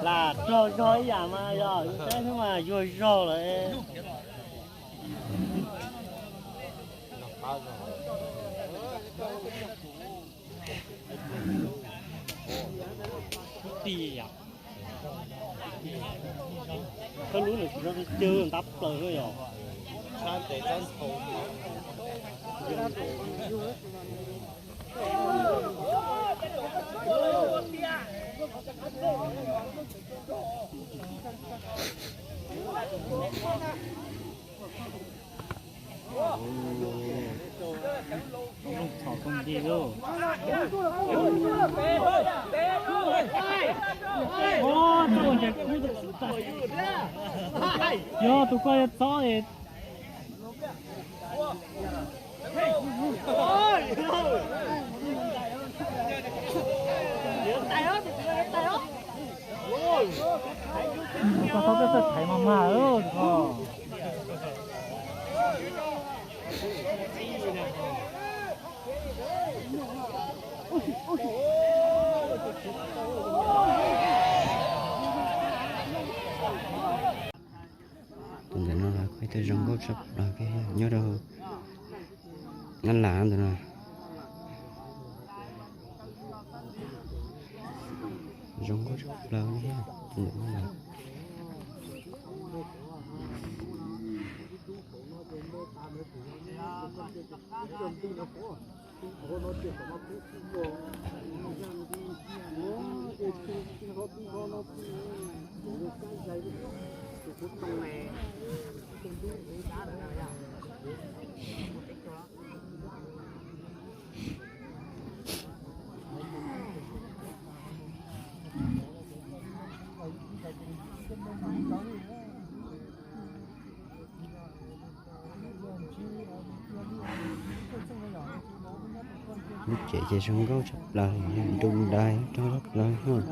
Lam rog zog ib yam mas yog yus saib xwb mas yuag zog lawm. Tig yom. Koj lub nws tsis zoo cwg ntab plaws yom. Txhom tau nti lauj. Ua, txoj ua ntsais kub tau xwb tas. Yog tus ko yog txob es. Tus ko txob peb txawj thaiv mas mag. Tus ntawm no los kuj ib tug zoo nkauj tshaj plaws thiab, nyob rau Nyab Laj ntawm no. Zoo nkauj tshaj plaws thiab tus ntawm no. Lub tsev ces zoo nkauj tshaj plaws li, nroo dais tag tshaj plaws.